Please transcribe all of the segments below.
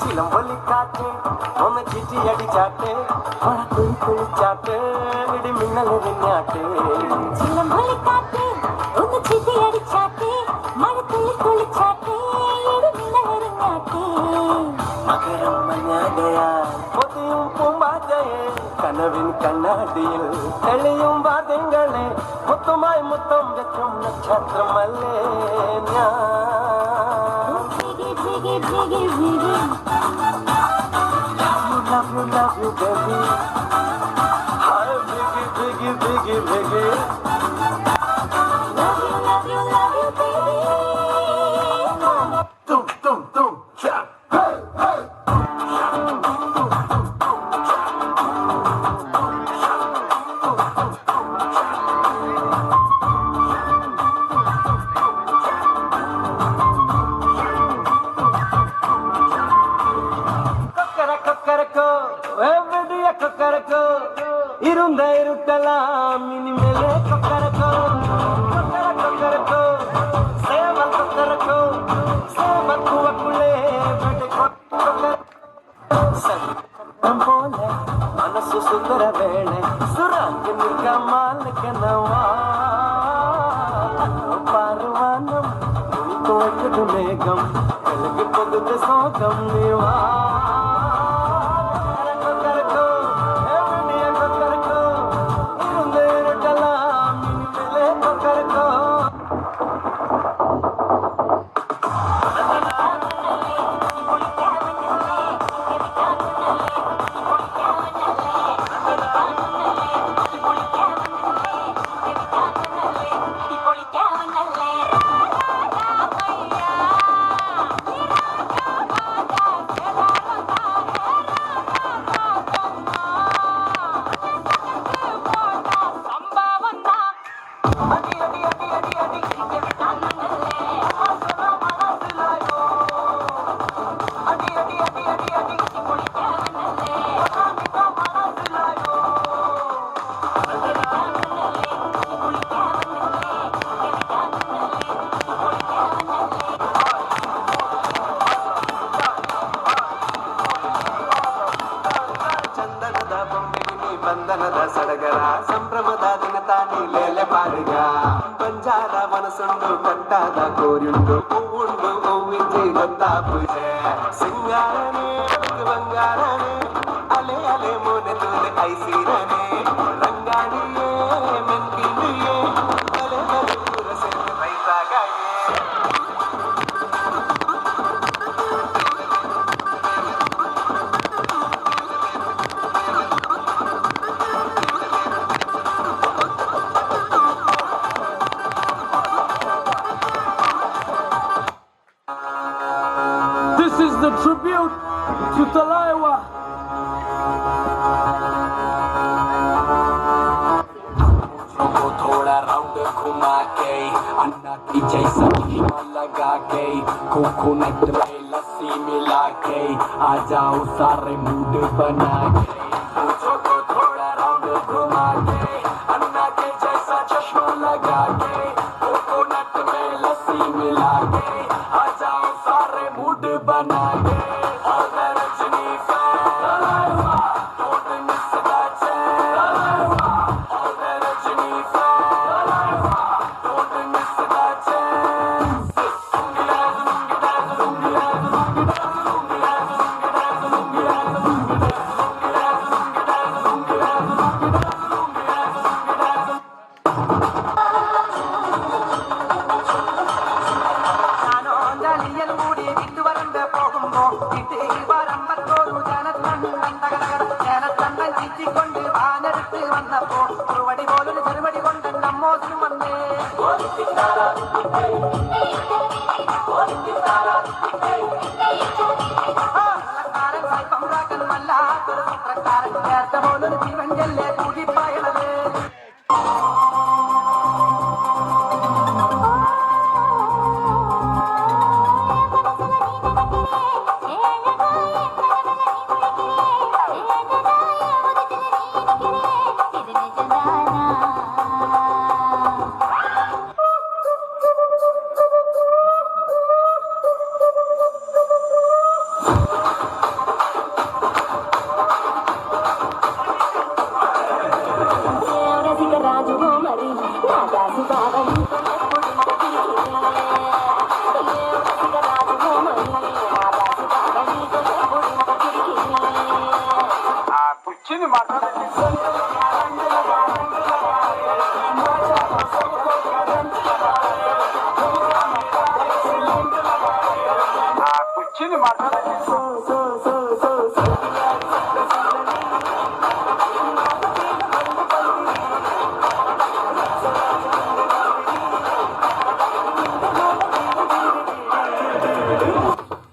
ചിലമ്പൊലിക്കാറ്റ് ഒന്ന് ചീറ്റിയടിച്ചാട്ട്, മഴത്തുള്ളി തുള്ളിച്ചാട്ട്, ഇടിമിന്നലെറിഞ്ഞാട്ട്. ചിലമ്പൊലിക്കാറ്റ് ഒന്ന് ചിതിയടിച്ചാട്ടെ, മഴത്തുള്ളി തുള്ളിച്ചാട്ടെ, ഇടിമിന്നലെറിഞ്ഞാട്ടെ. മകരം മഞ്ഞാകയാൽ പൊതിയും പൂമ്പാറ്റയെ, കനവിൻ കണ്ണാടിയിൽ തെളിയും വാദ്യങ്ങളെ, മുത്തുമായി മുത്തം വെക്കും നക്ഷത്രമല്ലേ ഞാൻ. ഭീഗി ഭീഗി ഭീഗി ഭീഗി. Love you, love you, baby. Hi, ഭീഗി ഭീഗി ഭീഗി ഭീഗി. Love you, love you, love you, baby. തും തും തും ചാ, ഹേ ഹേ. கொக்கர கொக்கரக்கோ, விடிய கொக்கரக்கோ, இருந்த இருட்டலாம் இனிமேலே கொக்கரக்கோ. கொக்கர கொக்கரக்கோ, சேவல் கொக்கரக்கோ, சேவல் கூவக்குள்ளே விடு கொக்கர. சட்டம் போல மனசு சுந்தர வேளை, சுராங்க நிற்க மாலுக்கனவா. பாருவானம் துணி துவைக்குது, மேகம் விலகி போகுது, சோகம் நீவா. கொக்கரக்கோ, விடிய கொக்கரக்கோ, இருந்த இருட்டலாம் இனிமேலே கொக்கரக்கோ. அடி அடி அடி அடி அடி, அடி அடி அடி அடி அடி. ಚಂದನದ ಬೊಂಬೆಗೆ ನೀ ಬಂಧನದ ಸಡಗರ, ಸಂಭ್ರಮದ ದಿನ ತಾನಿ ಲೇಲೆ ಪಾಡುಗ. ಬಂಜಾರ ಮನಸ್ಸುಂಡು, ಕಟ್ಟಾದ ಕೋರಿಯುಂಡು, ಹೂವುಂಡು ಹೂವಿಂಜಿ ಗೊತ್ತಾಪುಜೆ. ಸಿಂಗಾರನೇ ಬಂಗಾರನೇ, ಅಲೆ ಅಲೆ ಮೋನೆ ತೂಲೆ ಐಸೀರನೆ. ರಂಗಾಣಿಯೇ ಮೆನ್ಕಿಣಿಯೇ, ಬಲೆ ಬಲೆ ಪೂರ ಸೇರಿ ರೈತಾಗಾಯೇ. This is the tribute to Thalaiva. को थोड़ा राउंड घुमा के, अन्ना की जैसा चश्मा लगा के, कोकोनट में लस्सी मिला के, आ जाओ सारे मूड बना के। मूंछों को थोड़ा राउंड घुमा के, अन्ना के जैसा चश्मा लगा के, कोकोनट में लस्सी मिला के, आ जाओ सारे मूड बना के। All the Rajini fans, don't miss the chance. All the Rajini fans, don't miss the chance. Lungi dance, lungi dance, lungi dance, lungi dance, lungi dance, lungi dance, lungi dance, lungi dance, lungi dance, lungi dance, lungi dance, lungi dance, lungi dance. ഞാനോഞ്ചലിയൻ കൂടി വിട്ടുവരണ്ട് പോകുമ്പോ വീട്ടിൽ വരമ്പത്തോരു ജനത്തണ്ണൻ തകതകട ജനത്തണ്ണൻ ചീറ്റിക്കൊണ്ട് വാനെടുത്ത് വന്നപ്പോ കുറുവടി പോലൊരു ചെറുവടി കൊണ്ട് നമ്മോസിനും വന്നേ. ആ, സായിപ്പമ്പ്രാക്കൻ വല്ലാത്തൊരു സൂത്രക്കാരൻ, ചേർത്ത പോലൊരു ജീവൻ കൂടിപ്പായണത്.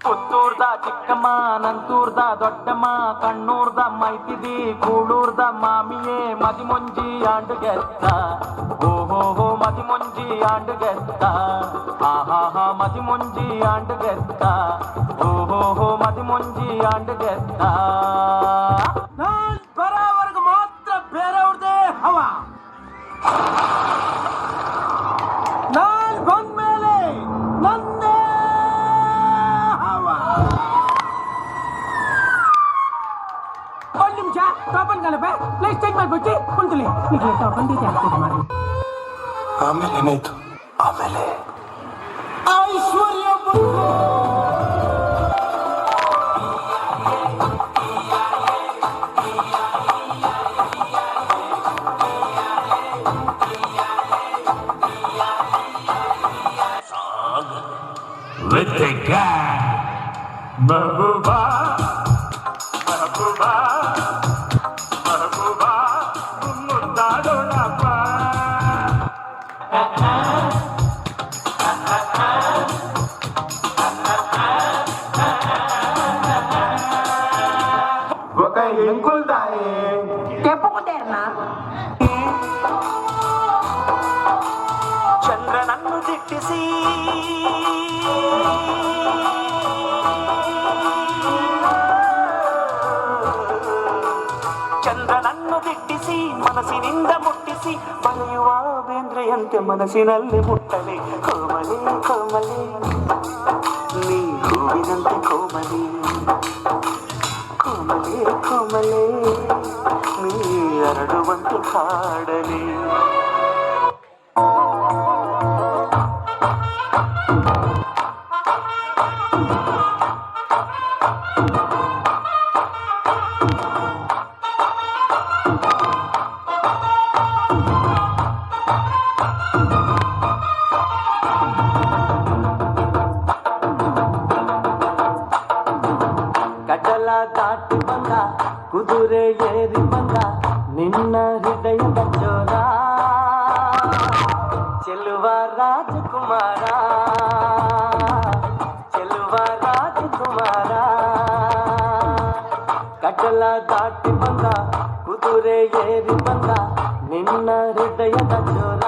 ಪುತ್ತೂರ್ದ ಚಿಕ್ಕಮ್ಮ, ನಂತೂರ್ದ ದೊಡ್ಡಮ್ಮ, ಕಣ್ಣೂರ್ದ ಮೈತಿದಿ, ಕೂಳೂರ್ದ ಮಾಮಿಯೇ, ಮದಿಮೊಂಜಿ ಆಂಡು ಗೆತ್ತ. ಓಹೋ, ಮದಿಮೊಂಜಿ ಆಂಡು ಗೆತ್ತ. ಆಹಾಹಾ, ಮದಿಮೊಂಜಿ ಆಂಡು ಗೆತ್ತ. ಓಹೋ, ಮದಿಮೊಂಜಿ ಆಂಡು ಗೆತ್ತ. ನಾನ್ ಬರೋವರೆಗೂ ಮಾತ್ರ ಬೇರೆಯವ್ರದೇ ಹವಾ. ನಾನ್ ಬಂದ್ಮೇಲೆ ನಂದೇ ಹವಾ. ಒಂದ್ ನಿಮಿಷ, ಟಾಪನ್ ಗಲಭೆ ಪ್ಲೇಸ್ ಚೇಂಜ್ ಮಾಡ್ಬಿಟ್ಟು ಕುಂತಲಿ. ಟಾಪನ್ ಮಾಡಿ. ಆಮೇಲೆ ಏನಾಯ್ತು? ಆಮೇಲೆ ಐಶ್ವರ್ಯ ಬಂದ್ಲು. With the gang. Mehbooba, Mehbooba, Mehbooba, ಮುದ್ದಾಡೋಣಪ್ಪ. ఒక ఎంకుల్దాయే. ಚಂದ್ರನನ್ನು ದಿಟ್ಟಿಸಿ, ಚಂದ್ರನನ್ನು ದಿಟ್ಟಿಸಿ, ಮನಸ್ಸಿನಿಂದ ಮುಟ್ಟಿಸಿ, ಬರೆಯುವ ಬೇಂದ್ರೆಯಂತೆ ಮನಸ್ಸಿನಲ್ಲಿ ಮುಟ್ಟಲೆ. ಕೋಮಲೆ, ಕೋಮಲೆ, ನೀ ಹೂವಿನಂತೆ ಕೋಮಲೆ. ಕೋಮಲೆ, ಕೋಮಲೆ, ನೀ ಅರಳುವಂತೆ ಕಾಡಲಿ. ಕಡಲ ದಾಟಿ ಬಂದ, ಕುದುರೆ ಏರಿ ಬಂದ, ನಿನ್ನ ಹೃದಯದ ಚೋರ, ಚೆಲುವ ರಾಜಕುಮಾರ, ಚೆಲುವ ರಾಜಕುಮಾರ. ಕಡಲ ದಾಟಿ ಬಂದ, ಕುದುರೆ ಏರಿ ಬಂದ, ನಿನ್ನ ಹೃದಯದ ಚೋರ,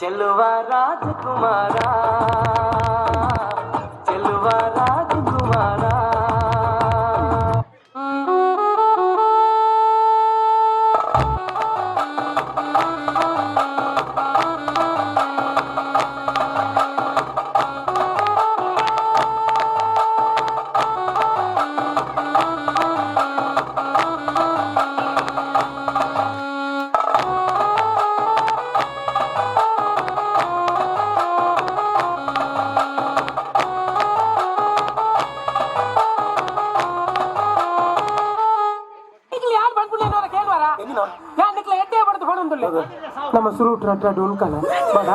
ಚೆಲುವ ರಾಜಕುಮಾರ, ಚೆಲುವ ರಾಜಕುಮಾರ. ಯಾರು ಬಂದ್ಬಿಡ್ಲಿ ಕೇಳುವಾರ? ಯಾನ್ ಎಡ್ಡೆ ಬಡ್ದು ಫೋನ್. ನಮ್ಮ ಸುರೂಟ್ ರಟ್ಟ ಡೊನ್ಕನ ಬಡ.